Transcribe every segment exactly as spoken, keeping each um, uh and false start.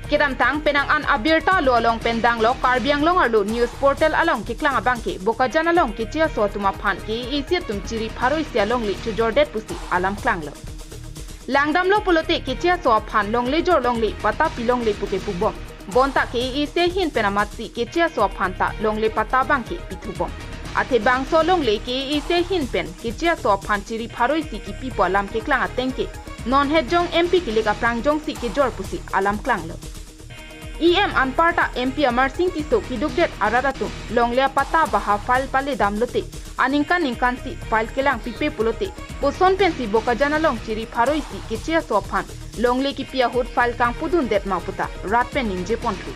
Kedamtang penang an abirta alo along pen danglo Karbi Anglong arlo news portal along keklang abangke Bokajan along keche aso atum aphan K A A C atum chiri pharo isi alongle chojordet pusi alam klanglo. Langdamlo pulote keche aso aphan longle jor longle patta pilongle puke pubom. Bonta K A A C ahin pen amatsi keche aso aphan ta longle patta abangke pithubom. Athe bangso longle K A A C ahin pen keche aso aphan chiri pharo isi kipipo alam keklang atengke non het jong M P kilik aphrang jongsi kejor pusi alam klanglo. E M anparta M P Amarsing Tisso kedukdet arat atum longle apatta baha file pale damlote aningkan ningkansi file kelang pipe pulote koson pensi Bokajan along chiri pharo isi keche aso aphan longle kipi ahut file kangpudundet ma puta rat pen ningje ponthu.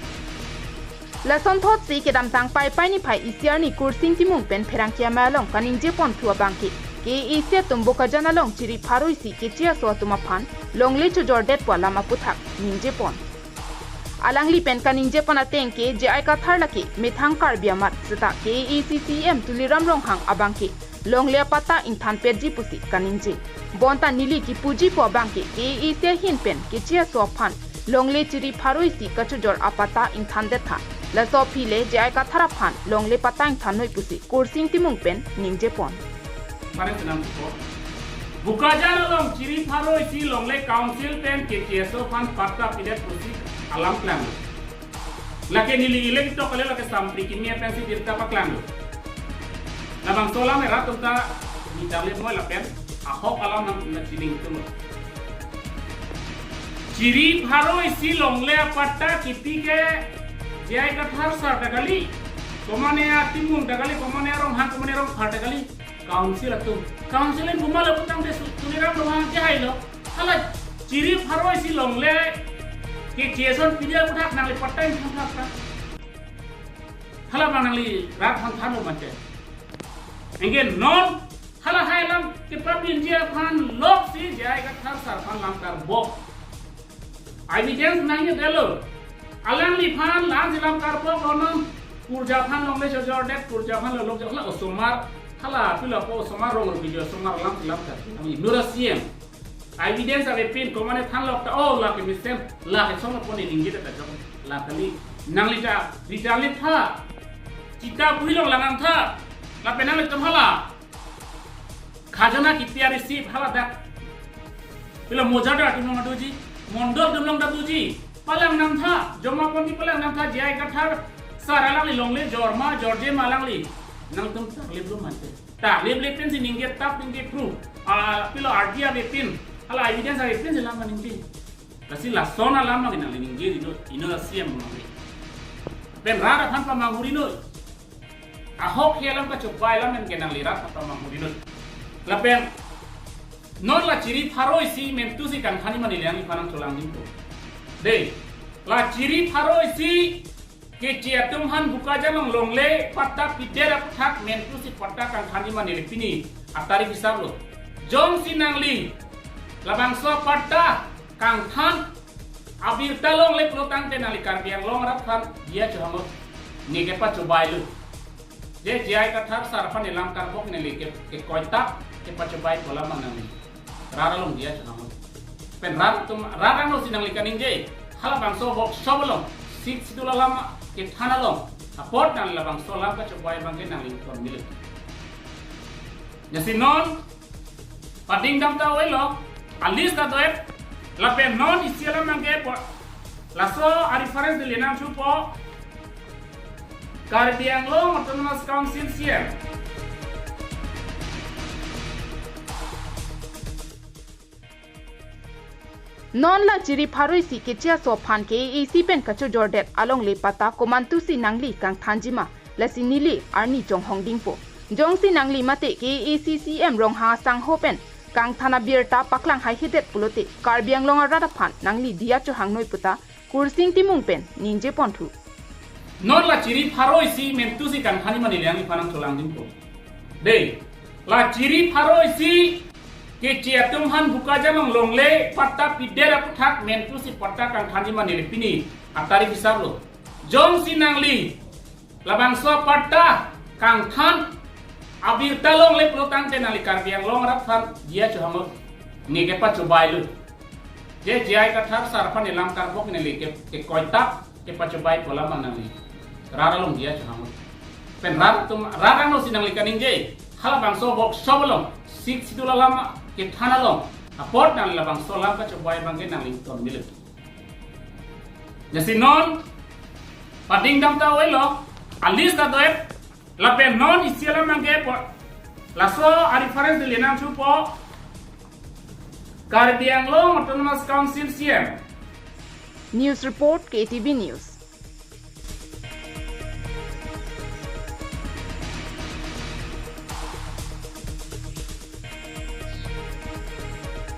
Lasonthotsi kedamtang Paipai niphai isi arni Kursing Timung pen pherangke amei along kaningje ponthu abangke K A A C atum Bokajan along chiri pharo isi keche aso atum aphan longle chojordet pu alam aputhak ningje pon. Alangli pen kaningje pon atengke J I Kathar lake methang Karbi amat seta K A A C C E M Tuliram Ronghang abangke longle apatta ingthan petji pusi kaningje. Bonta neli kipuji pu abangke K A A C ahin pen keche aso aphan longle chiri pharo isi kachojor apatta ingthandet tha. Laso aphi le J I Kathar aphan longle patta ingthan noi pusi Kursing Timung pen ningje pon. Pare senam ko. Bokajan along chiri pharo isi longle council pen keche aso aphan patta pidet pusi alam klang. Lake neli elek tok kali lake sampri kimi pensi birta paklanglo. Labangso alam rat atum ta nitale moi lapen ahok alam nang na chining tum. Chiri pharo isi longle apatta kipi ke J I Kathar sir ta kali. Komane atimung ta kali, komane Ronghang, komane Rongphar ta kali. Council atum. Council in buma lapu tangte su-, Tuliram Ronghang ke hailo. Hala chiri pharo isi longle keche ason pidi aputhak nangli patta ingthan thak ta. Hala bang nangli rat aphan thanlo mate. Anke non hala hai alam kepapinji aphan loksi J I Kathar sir aphan lam karbok. Evidence nangji detlo. Alangliphan lamsi lam karbok lo non. Kurja aphan longle chojordet, kurja aphan lo lok hala osomar, hala pilo po osomar rong rupi jo osomar lamsi lam kar. Nang inut a-C M. Evidence avepin, komane thanlok ta, oh, lake mesen, lake song pon ningje ta jong. La kali, nangli ta, Rita Lip tha. Chita pui long lanang tha. Lapen nanglitum hala. Khajana kipi a-receipt hala dak. Pilo moja ta atum long doji, mondol atum long ta doji. Palang nangtha, joma ponti palang nangtha, J I Kathar sir alangli longle jorma, jorje ma alangli. Nangtum tarlip lo mate. Tarlip le pensi ningje tap ningje proof. Ah, pilo R T I avepin. Hala evidence avepinsi lam ningje. Lasi lason alam lagi nangli ningje dino, inut a-C M nangli. Pen rat aphan pamanghurinoi. Ahok he alam kachobai alam nangke nangli rat aphan pamanghurinoi. Lapen non la chiri pharo isi mentusi kangthanji ma neli nangliphan nangcholangdingpo. Dei, la chiri pharo isi keche atum aphan Bokajan along longle patta pidet aputhak mentusi patta kangthanji ma neli pini atarik hisap lo. Jongsi nangli labangso patta kangthan abirta longle pulo tangte nangli Karbi Anglong rat aphan diya chohanglo, ne kepachobai lo. Je J I Kathar sir aphan elam karbok neli ke, kekoitak kepachobai pu alam nangli. Rat along diya chohanglo. Pen rat atum, rat alongsi nangli kaningje. Halabangso workshop along, Sixth Schedule alam kethan along. Apot nangli labangso alam kachobai abangke nangli kon milo. Jasi non, pading dam ta oilo, a-list ta doet, lapen non isi alam nangkepo, laso a-reference neli nangthupo, Karbi Anglong Autonomous Council C M. Non la chiri pharo isi keche aso aphan K A A C pen kachojordet alongle patta komantusi nangli kangthanji ma, lasi neli arni chonghongdingpo. Jongsi nangli mate K A A C C M Ronghang asangho pen kangthan abirta paklang haihedet pulote Karbi Anglong arat aphan nangli diya chohangnoi puta Kursing Timung pen ningje ponthu. Non la chiri pharo isi mentusi kangthanji ma neli nangliphan nangcholangdingpo. Dei, la chiri pharo isi keche atum aphan Bokajan along longle patta pidet aputhak mentusi patta kangthanji ma neli pini atarik hisap lo. Jongsi nangli labangso patta kangthan abirta longle pulo tangte nangli Karbi Anglong rat aphan diya chohanglo, ne kepachobai lo. Je J I Kathar sar aphan elam karbok neli ke, ke koitak, ke pachobai kolam nangli. Rat along dia chahang. Pen rat atum, rat angno si nangli kaningje. Halabangso workshop along, Sixth Schedule alam kethan along. Apot nangli labangso alam kachobai abangke nangli ton milik. Jasi non, pading dam ta oilo, alis ta doet, lapen non isi alam abangke po, laso a reference neli nangthupo, Karbi Anglong Autonomous Council C M. News report, K T V News.